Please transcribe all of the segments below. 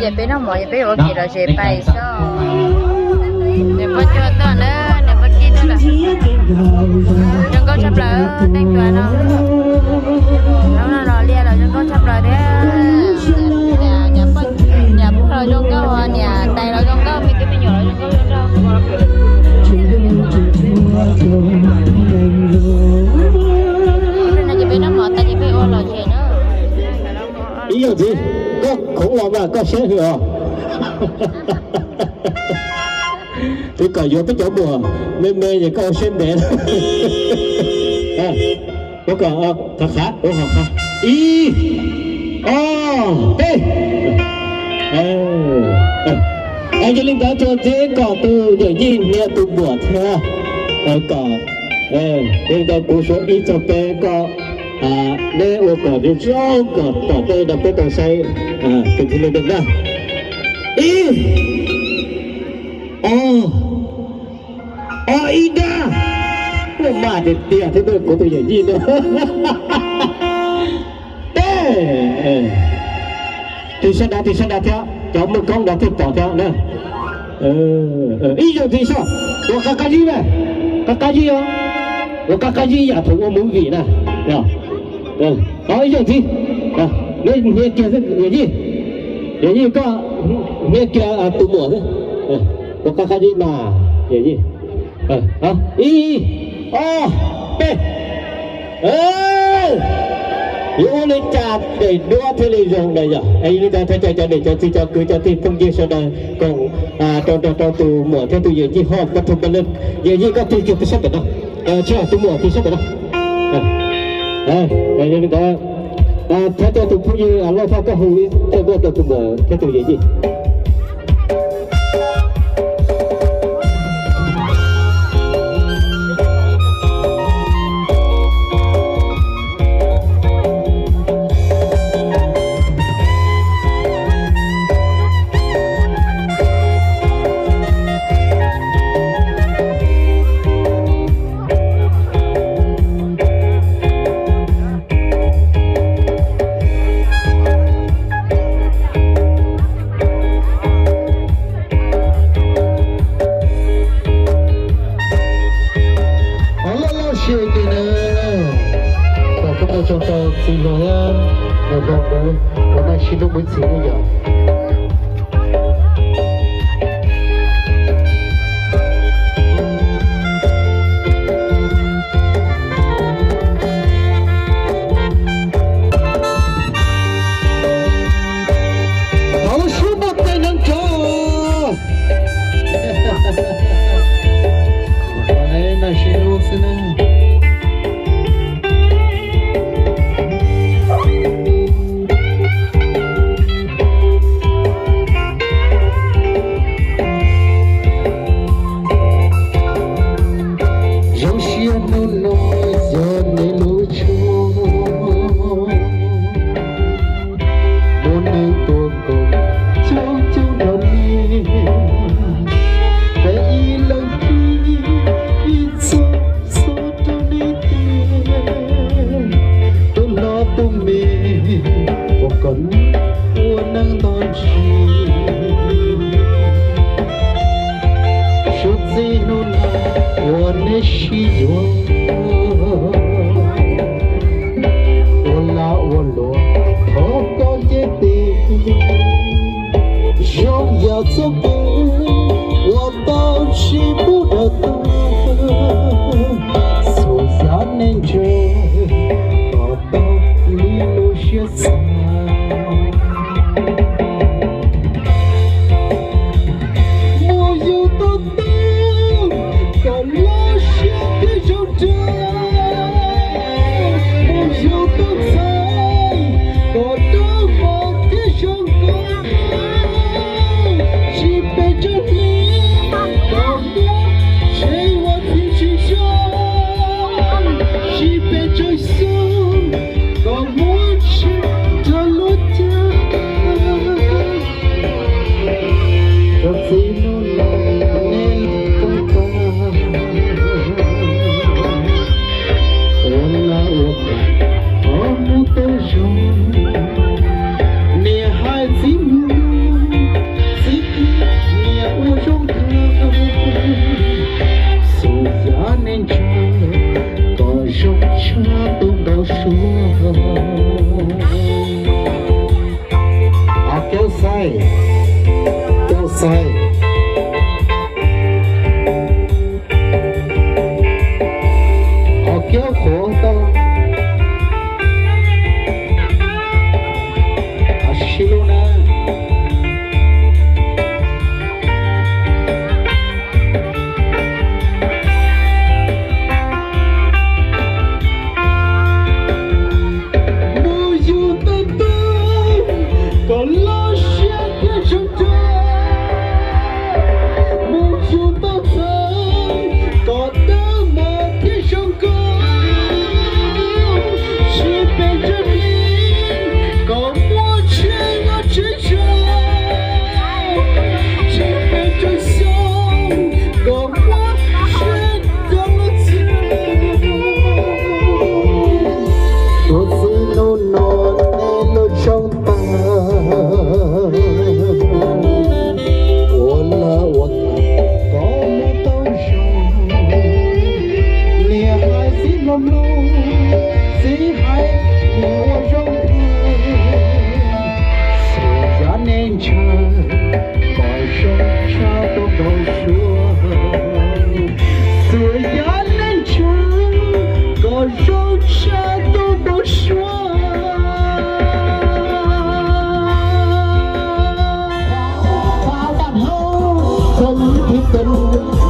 Ces peb noj mov ces peb ua ke los zes pais xwb. Niam pog Cua tuaj na, niam pog Kib tuaj lawm. Zoo nkauj tshaj plaws, teej tuas no. Hnub no los liaj los zoo nkauj tshaj plaws thiab. Niam pog los zoo nkauj, niam tais los zoo nkauj, me tub me nyuam los zoo nkauj zoo nraug. Ces peb noj mov tas ces peb ua los zes na. Ib yawg txiv, koj khoov los mas koj siab hwm os. Twb kom yuav peb cov muam me me ces koj ua siab ntev. Ib, ob, peb. Yog li ntawd txuas ntxiv kom tus yawm yij hnia tus muam thiab kom, yog li ntawd kuv suav ib txog peb kom neb ua kom zoo zoo kom tom tej no peb tau saib tus thiaj li deej na. Ib, ob, ob ib dab. Muaj mas tiag tiag thiab kuv tus yawm yij no. Peb, tig sab nrad, tig sab nrad thiab, cov muaj koob nrad thiaj pom thiab na. Ib zaug ntxiv soj, ua qab qab zib na, qab qab zib os, ua qab qab zib yam thaum ua movie na. Ib zaug ntxiv, neb hnia kiag xwb yawm yij, yawm yij koj hnia kiag tus muam xwb, ua qab qab zib mas yawm yij. Ib, ob, peb. Yuav ua li cas daim duab thiaj li zoo na yog? Yog li ntawd thov caw cov niam cov txiv cov kwv cov tij phooj ywg sawv daws koom rau nrog rau tus muam thiab tus yawm yij ho pab thum pab lej. Yawm yij koj tig kiag pem sab pem no, tsis yog tus muam tig sab pem no. Yog li ntawd thov caw tus phooj ywg Lauj Thoj koj hu ib thaj duab rau tus muam thiab tus yawm yij. Loj loj siab ces na, kom peb tau tso tau txiv hluas thiab hluas nkauj nkawd ua naj sib hlub mus txhis ne yom. Thov lub suab npaj tes neeg tso. Naj sib hlub xwb na.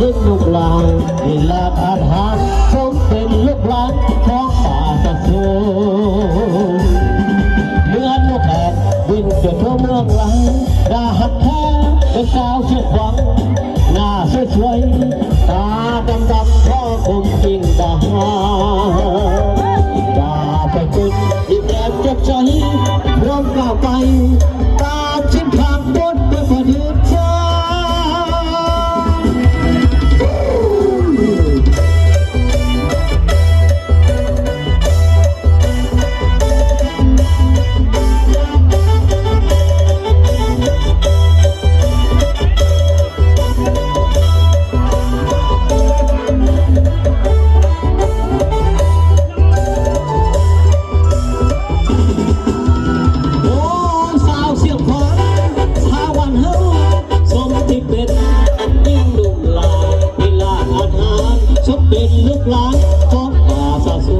Tus nus las ib las a has txhob peb lub las txhob tas tas xu. Lub as nus qas vin cuam rhuav muag las, nqa hab thab peb tau siab khuam, nqa xuav xuav tas dam dam txhob koom ceem tas has. Nqa peb pw ib nyam coj tso hib, rov nqa pais tas tseeb thaam puab peb pog dib txha. Ua xaus siab khuam txhab vas hawb xom tim peb, ib nus las ib las a has txhob peb lub las txhob tas tas xu.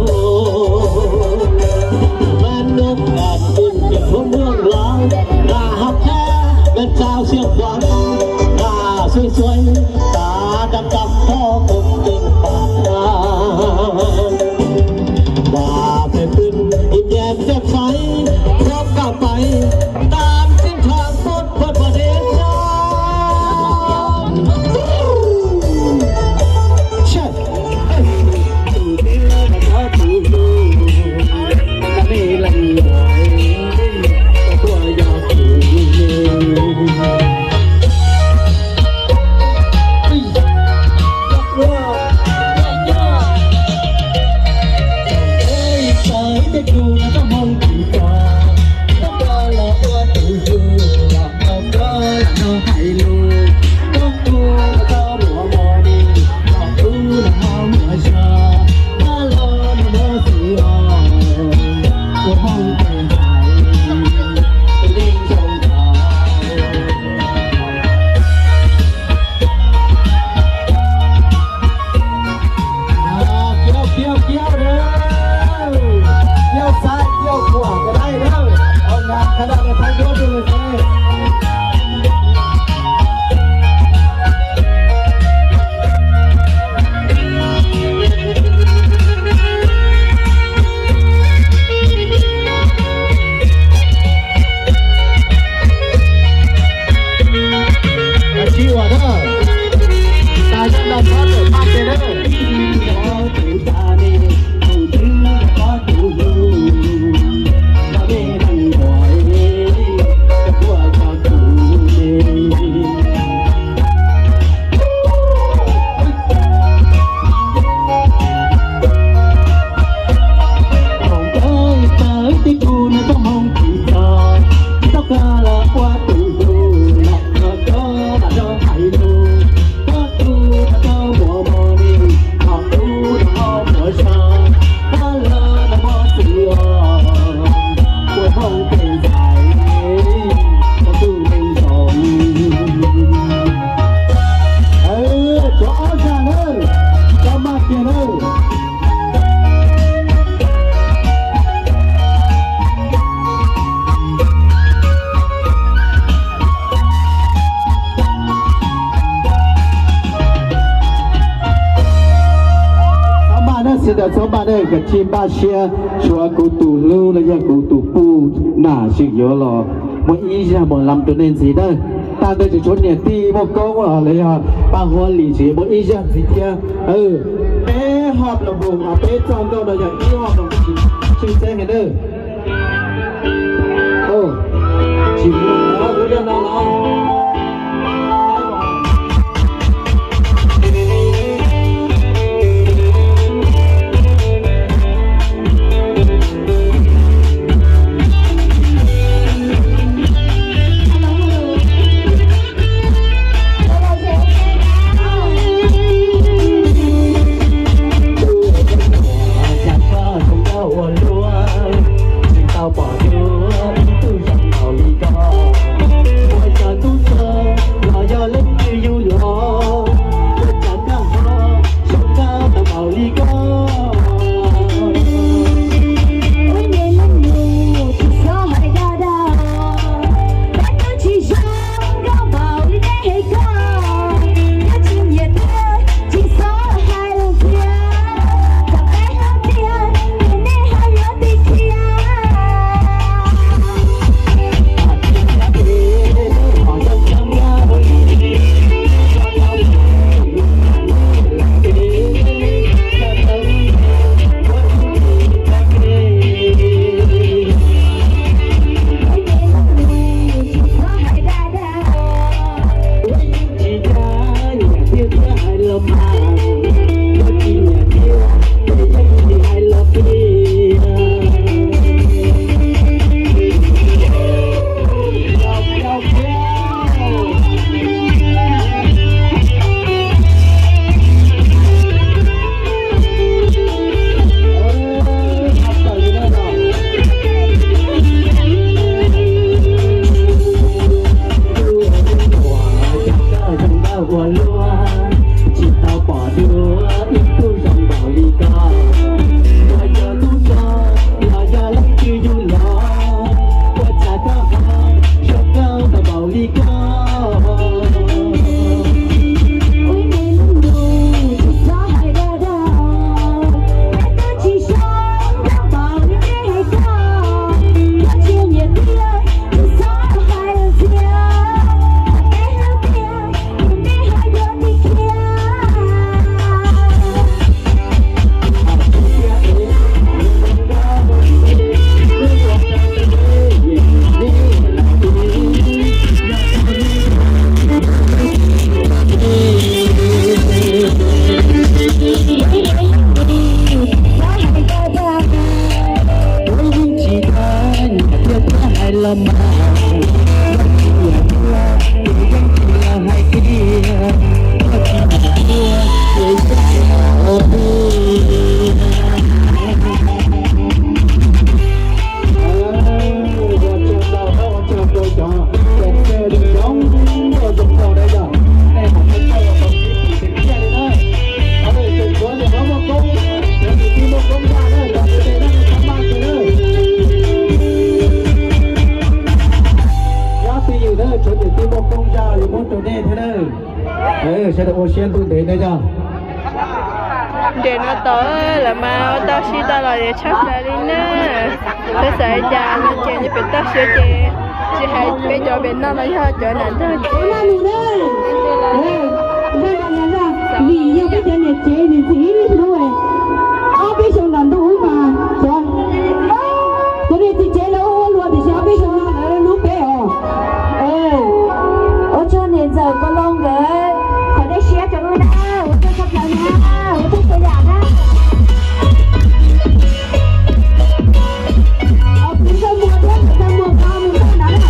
Mas nus qas vin cuam rhuav muag las, nqa hab thab peb tau siab khuam, nqa xuav xuav tas dam dam txhob koom ceem tas has. Nqa peb pw ib nyam coj tso hib, rov nqa pais tas tseeb thaam puab pog dib txha. Kiav kiav kiav, kiav xaiv kiav kuam ka dai na, au na ka dai na thaib duab rau lawm. Tsis ua na, tas zaj no txhob tawm paj ke na. Tsov ob zaj na, tsov maj kiag na. Txhob maj na, sawv daws txhob maj na, kav tsij npaj siab, tshuav kuv tus hlub los yog kuv tus puj nam tseem yuav los muaj ib zaj mus lam rau nej ntxiv na. Tag ntawd tseem tshuav niam tij muaj koob los yog pab huab lis tseem muaj ib zaj ntxiv thiab. Peb hom los mus, peb txoj nkauj no yog ib hom los mus tsis txeeb heev na. Tsis muaj no los. Cas koj zoo nkauj ua luaj, tsis tau pom dua ib tug zoo nkaus li koj. Ua cas hnub Ua luaj, tsis tau pom dua ib tug zoo npaum li koj. Puas yog tub rog los yog leej twg yug los, ua cas koj ho zoo nkauj npaum li koj. Ub, me lub ntuj tsis txhob hais dag dag, peb twb tsis so nkauj npaum li nej hais koj. Koj tsis nyiam tiag, tsis txhob hais ntxias, peb hlub tiag, nej ho yuav dim kiag. Tsis tau nyiam tiag thiab hais los mas, tsis nyiam tiag, yeej tsis los hais tiag, tsis nyiam tiag, ces yeej tsis los hais tiag. Ua tsaug ntau, ua tsaug rau cov tes txawj li coob, ua tsaug ntau na yog nej mam tau txawj los tau sib tw tiag tiag li na. Tseem tshuav niam hlob Muaj Koob, cov niam tij Muaj Koob zaj na, los rau nej na, txhob maj kiag na. Nyob twj ywm na, tshuav niam tij Muaj Koob zaj yuav muab rau nej thiab na. Sawv daws ua siab ntuj ntev na yog. Nres no tau lawm mas ua tau si tau los tshaj plaws li na. Peb xav li cas no ces nyob pem toj siab ces tsis hais peb cov pem no los yog cov nram nroog ces vim yog peb cov niam tsev nws ntxim hlub, ob peb xyoo nram ntuj ub mas cov, cov niam txiv tsev lawv ua ua luaj tiam sis ob peb xyoo no lawv hlub peb os. Ua tsaug niam ntxawm Koob Loo nkawd qhov dej siab rau wb na, ua tsaug tshaj plaws na, ua tsaug txhua yam na. Os, kuv nkawd muag thiab, nkawd muag qhov mus txog ntawd na.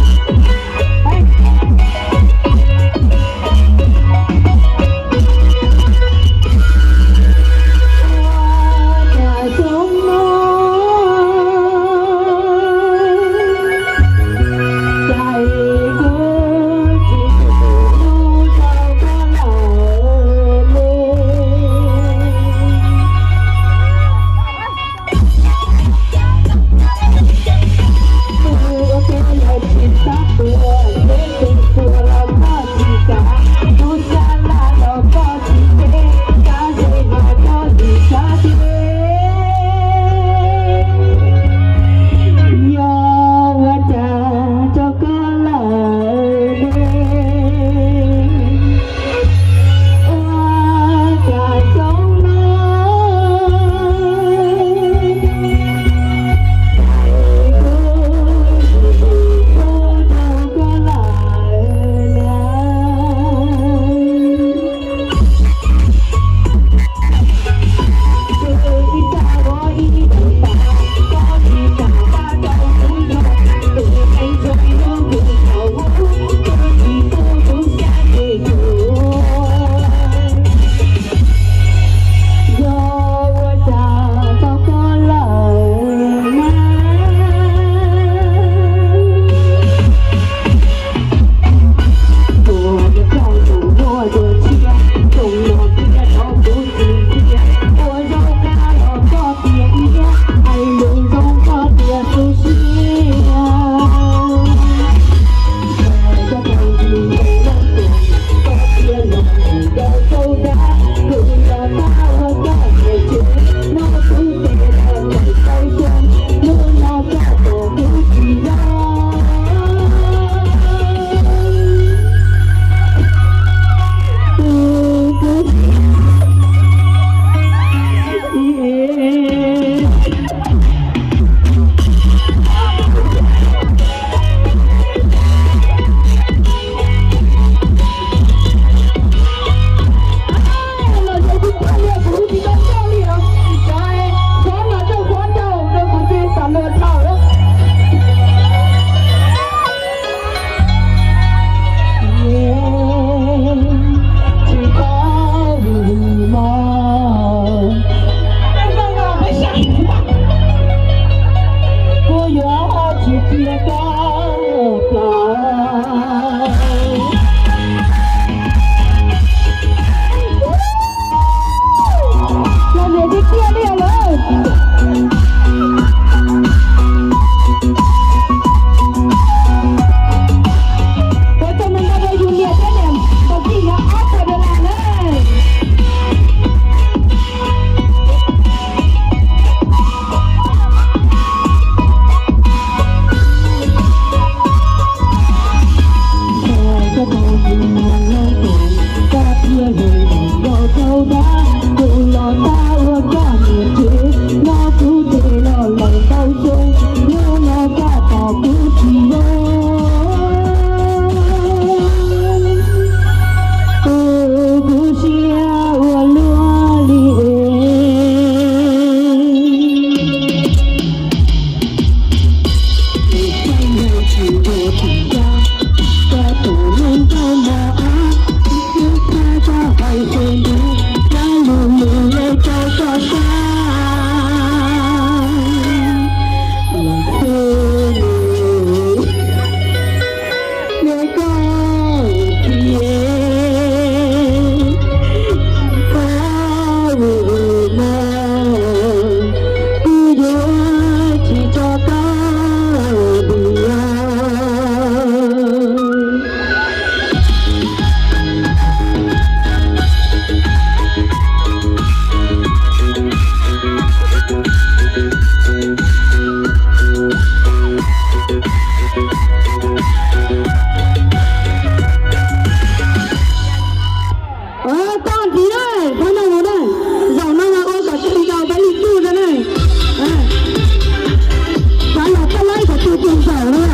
Hais tias nws cab lus lus lej rau koj sab, los xwb nws, koj thiaj koj vim no, kuv yuav tsis tso koj dim los. Toj ntxiv na, peb no mus na, zaum no mas ua kom tsis tau peb li tsuj rau na. Xav los toj laib kom tus tus zaum na.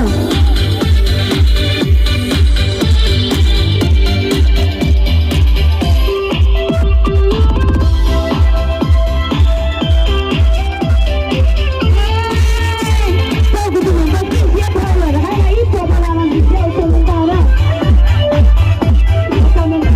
Tau kuv tus mus ntau tij siab dhau lawm, rov qab ib puas dollar los ntxiv thiab ua tau ntau na. Ua tau ntau na.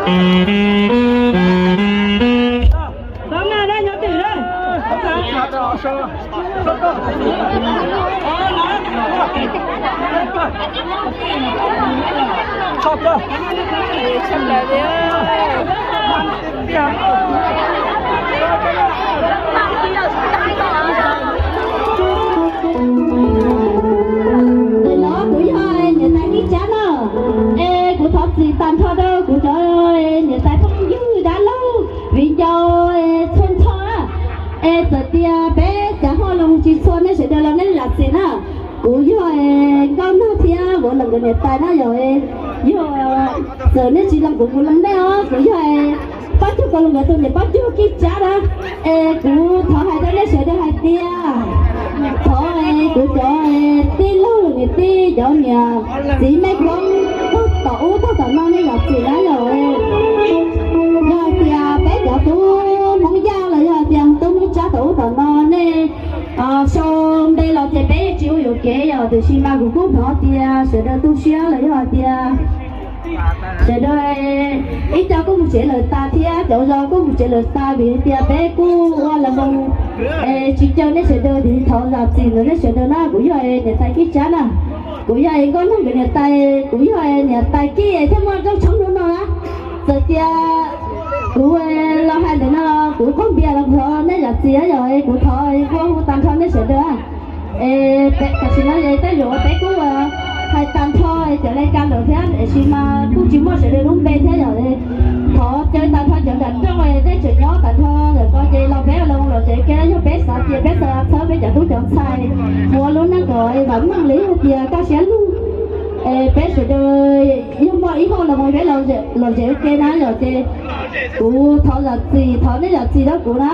Ntawm no kuv yog niam tais Kib Tsab na. Es kuv thov txim tag nrho rau kuv cov niam tais phooj ywg dab laug viv ncaus txhua nrho na. Es txawm tias peb xav ho los tsis txhua nej sawv daws los nej zam txim na. Kuv yog Nkauj Nog thiab Vauv Loos nkawd niam tais na yog, yog txawm nej tsis lees kuv kuv lees nej os, kuv yog Pab Cuag Kaus Loos nkawd tus niam Pab Cuag Kib Tsab na. Es kuv thov hais rau nej sawv daws hais tias thov kuv cov tij laug niam tij cov niam txiv mej koob tog tom ub tog tom no nej zam txim na yog. Yog hais tias peb cov tub Hmoob Yaj los yog hais tias tub Hmoob Tsab tom ub tom no nej sau npe los ces peb tsis ua yuam kev yog, tiam sis mas kuv kuj hnov tias sawv daws tu siab los yog hais tias sawv daws ib co kuj mus tsev lawm tas thiab cov zos kuj mus tsev lawm tas vim hais tias peb kuj ua lawv mus tsis caw nej sawv daws, tiam sis thov zam txim ntawm nej sawv daws na. Kuv yog niam tais Kib Tsab na, kuv yog Nkauj Nog nkawd niam tais, kuv yog niam tais Kib thiab muaj rooj tshoob hnub no na. Txawm tias kuv los hais ntawm no kuv qaug npias los thov nej zam txim yog kuv thov hu tag nrho nej sawv daws. Es tam sim no tej zaum peb kuj hais tag nrho cov laj kab lawm thiab tiam sis mas kuj tsis muaj sawv daws lub npe thiab yog, thov caw tag nrho cov nram nroog tej tseem nyob tag nrho lawm ko ces los peb los lom zem kiag, yog peb xav tias peb xav txhawb peb cov tub cov ntxhais mus ua lub neej kom vam meej li hais tias kaj siab lug, es peb sawv daws yog muaj ib hauj lwm peb lom zem ua ke na yog ces kuv thov zam txim, thov nej zam txim rau kuv na.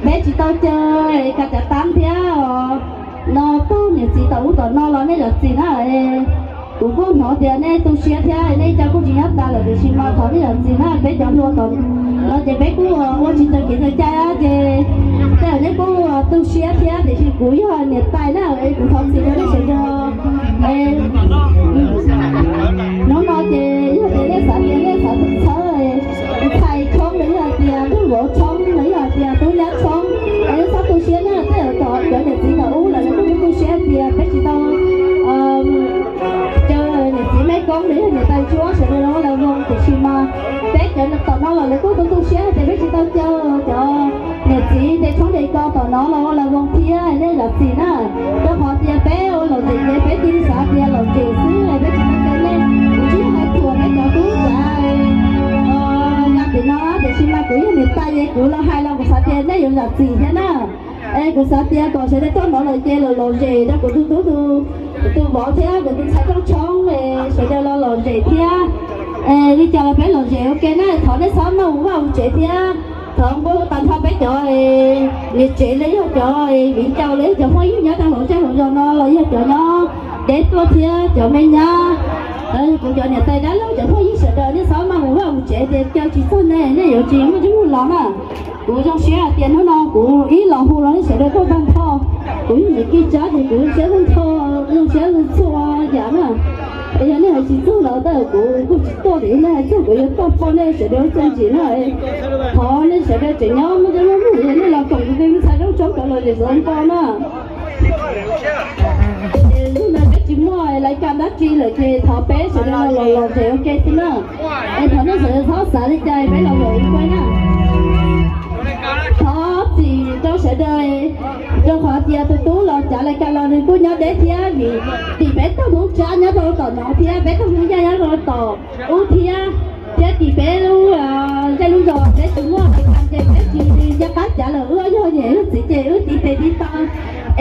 Peb tsis tau caw ka cav tab thiab no tug niam txiv tom ub tom no los nej zam txim na. Kuv kuj hnov tias nej tu siab thiab nej cov kuj tsis nyob tas lawm tiam sis mas thov nej zam txim na. Peb cov hluas tom no ces peb kuj ua tsis tau kev txhaum cai ces tej zaum nej kuj tu siab thiab tiam sis kuv yog niam tais na, kuv thov txim rau nej sawv daws. Hnub no ces yog tias nej xav tias nej xav txhawb ntxhais Tshoob los yog tias tub vauv Tshoob los yog tias tub nyab Tshoob, es nej txhob tu siab na. Tej zaum cov niam txiv tom ub lawv kuj tu siab tias peb tsis tau caw niam txiv mej koob los yog niam tais Tshoob sawv daws los ua lawv voos tiam sis mas peb cov tom no los lawv kuj tu tu siab tias peb tsis tau caw cov niam txiv nte tshoob nte kos tom no los ua lawv voos thiab, nej zam txim na. Rau qhov tias peb ua lom zem ces peb cia li xav tias lom zem xwb, peb tsis tau caw nej. Kuv tsis yog hais thuam peb cov tub cav yav tim no tiam sis mas kuv yog niam tais es kuv los hais los kuv xav tias nej yuav zam txim thiab na. Es kuv xav tias kom sawv daws tuaj no lawm ces lom lom zem rau kuv tus tub tus vauv thiab kuv tus ntxhais Tshoob Tshoob, sawv daws los lom zem thiab. Li cas los peb lom zem ua ke na, thov nej txhob noj vaj ua tsev thiab. Thov nquag tag nrho peb cov niam tsev los yog cov viv ncaus los yog cov phooj ywg nyob rau hauv zej hauv zos no los yog cov nyob deb tuaj thiab cov me nyab, kuv cov niam tais dab laug cov phooj ywg sawv daws nej txhob maj mus vaj mus tsev tias caw tsis txog nej, nej yuav tsis muaj ntsej muag los na. Kuv zoo siab hais tias hnub no kuv ib los hu los nej sawv daws tuaj tag nrho. Kuv yog niam Kib Tsab ces kuv zoo siab tag nrho, zoo siab txhua yam na. Es yog nej hais tsis txog los tej zaum kuv kuj tsis tuaj, tiam sis nej hais txog kuv yuav tuaj pab nej sawv daws txuas ntxiv na. Thov nej sawv daws tseem nyob muaj ntsej muag, yog nej los koom kuv tus ntxhais Tshoob Tshoob cov lom zem xov npo na. Hnub no peb tsis muaj laj kab dab tsi lawm ces thov peb sawv daws los lom zem ua ke xwb na. Es thov nej sawv daws txhob xav li cas, peb los lom zem ua ke na. Thov txim rau sawv daws, rau qhov tias tus tub los cav laj kab los nws kuj nyob deb thiab, vim tim peb tug Hmoob Tsab nyob rau tom no thiab peb tug Hmoob Yaj nyob rau tom ub thiab, thiab tim peb lub zej lub zos peb tsis muaj laj kab ces peb tsis nco qab cav lawm. Wb yog niam yog txiv ces wb tiv tes tiv taw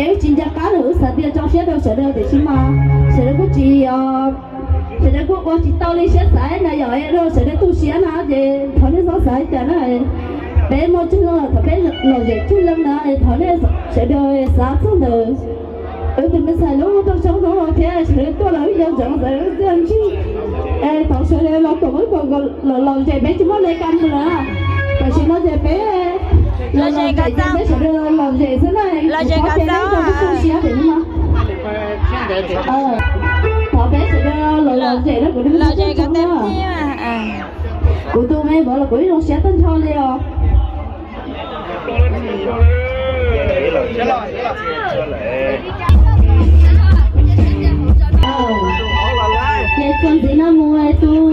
es wb tsis nco qab lawm. Wb xav tias tso siab rau sawv daws tiam sis mas sawv daws kuj tsis, sawv daws kuj ua tsis tau li siab xav na, yog rau sawv daws tu siab na ces thov nej txhob xav li cas na. Peb muaj tsawg leej los thov peb lom zem tsawg leej na, thov nej sawv daws xav txog ntawm wb tus me ntxhais lub rooj tshoob hnub no thiab sawv daws tuaj los wb nco ntsoov sawv daws txiaj ntsig. Es thov sawv daws los koom wb kom lom zem, peb tsis muaj laj kab mus lawm. Tam sim no ces peb los lom zem ces peb sawv daws los lom zem xwb na. Kuv thov tias nej txhob tu siab tias no, thov peb sawv daws los lom zem na, kuv tus me ntxhais Tshoob na. Kuv Vauv los kuv ib zoo siab tag nrho li os. Ces txuas ntxiv no mus tus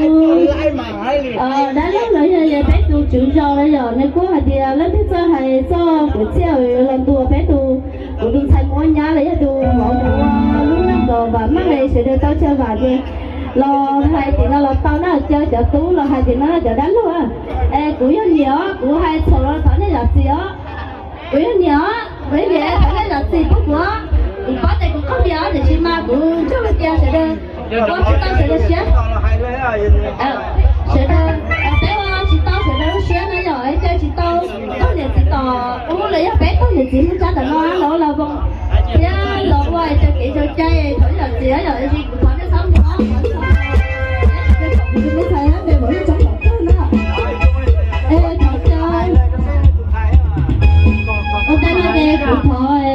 dab laug los yog peb tus tswv zos los yog nws kuj hais tias leej twg txawj hais txog kwv txhiaj los ntuas peb tus, kuv tus ntxhais mus ua nyab los yog tus vauv mus ua lub neej kom vam meej li sawv daws tau chaw vam ces los hais tias no los tau na, caw cov tub los hais tias no cov dab laug. Es kuv yog niam os, kuv hais txhaum los thov nej zam txim os. Kuv yog niam os, kuv yog niam thov nej zam txim pub kuv os. Kuv paub tias kuv qhov tiag os tiam sis mas kuv ntshaw tias sawv daws ua tsis tau sawv daws siab. Sawv daws, peb ua tsis tau sawv daws lub siab no yog caw tsis tau tog niam txiv tom ub los yog peb tog niam txiv mus tsa tom no los ua los voo thiab los ua raws kev zoo cai thov zam txim yom, kuv thov nej txhob mus os. Kuv tus me ntxhais me vauv lub tsob tom kawg na. Es thov caw ua tag no ces kuv thov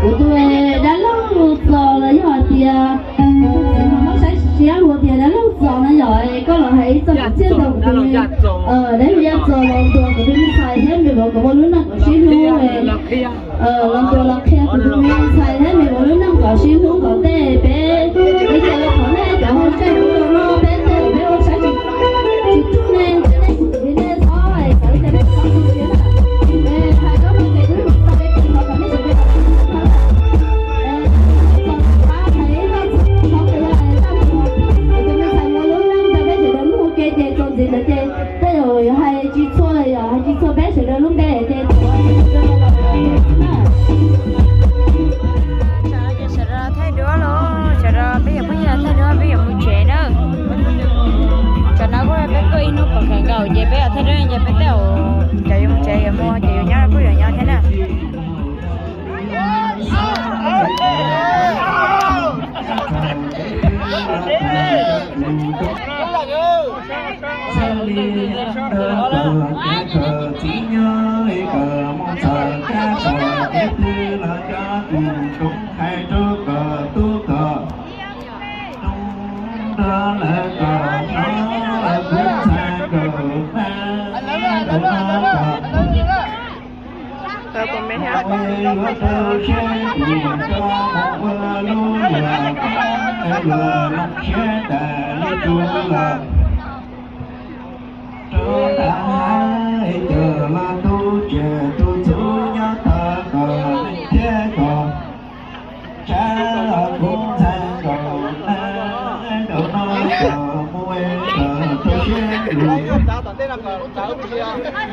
kuv tus dab laug Txos los yog hais tias kuv tus txiv no muab saib siab hais tias dab laug Txos no yog koj los hais ib txog kwv txhiaj rau kuv tus me dab laug Yaj Txos los ntuas kuv tus me ntxhais thiab me vauv kom muaj lub neej kom sib hlub los ntuas los qhia kuv tus me ntxhais thiab me vauv lub neej kom sib hlub kom tej peb li cas los thov nej cov hauj tsaj tus no peb tej peb ua saib tsis tsis tug ne, nej tsis tug ne txhob xav li cas nej txhob tu siab na. Hais koj mus ces kuv mus tau peb tsis tau kom nej sawv daws hais ib txog txog kuv yog hais tag mus, kuv tus me ntxhais ua lub neej rau peb sawv daws mloog ua ke ces txuas ntxiv ntawd ces tej zaum yuav hais tsis txhua, yog hais tsis txhua peb sawv daws lub npe ces txuas ntxiv na. Sawv daws thaij duab los, sawv daws peb yuav phooj ywg thaij duab peb yuav mus tsev na. Tsam no kuj peb kuj ib hnub pom kawg nkaus ces peb yuav thaij duab ces peb tej zaum cov yuav mus tsev yuav mus ces yuav nyob kuj yuav nyob thiab na. Txhaj li ntawd kom kev kawm txiv nyob kom mus txog kab txog kev twg los cov tus tub hais rau kom tub kom zoo rau lawv kom hnov kuv ntxhais nkaus mas rau no kom mus yuav rau siab tus rau mus ua lub luag poob luag loo siab tas li tsuj los rau nram hav cawm los tu tsiaj tu txhu nyob tod kom neeg thiab kom tshav los kuv ntxhais nkaus na, rau no kom mus kom rau siab lus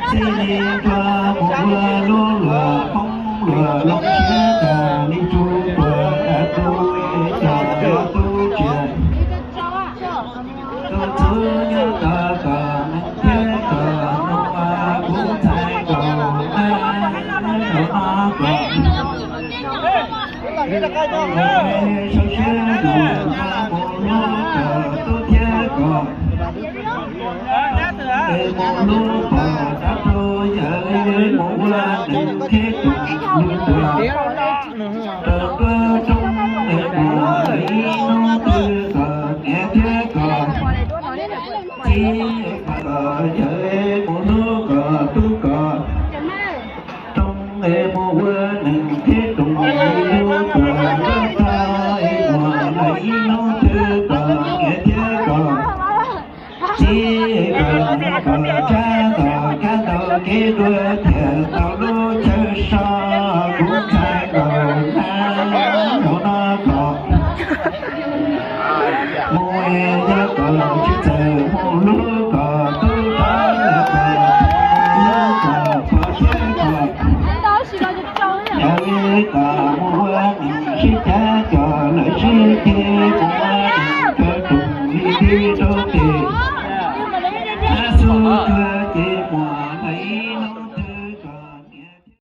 txij li rau mus ua lub luag poob luag loo siab tas li tsuj tuag tas tu cov los tu tsiaj tu txhu nyob tod kom neeg thiab kom mus ua kuv ntxhais nkaus na, rau no kom sau siab lus mus hlub kom tub thiab kom es mus hlub pom dab rau yawm mus ua neeg thiab kom lub tuag rau nruab roob es mus ib hnub twg kom niam thiab kom txiv kom yawm mus hlub kom tub kom roob es mus ua neeg thiab kom lub tuag rau tod es mus ib hnub twg kom niam thiab kom txiv kom kom tsab kom kab tau kev dua thiaj tau lub chaw so kuv ntxhais nkaus na, rau no kom mus yog kom tsis txawm mus hlub kom tub rov los kom mus hlub kom pog thiab kom yawm kom mus ua neeg sib cav kom lawv sib ceg mus ua neeg rau rooj li tib rau tes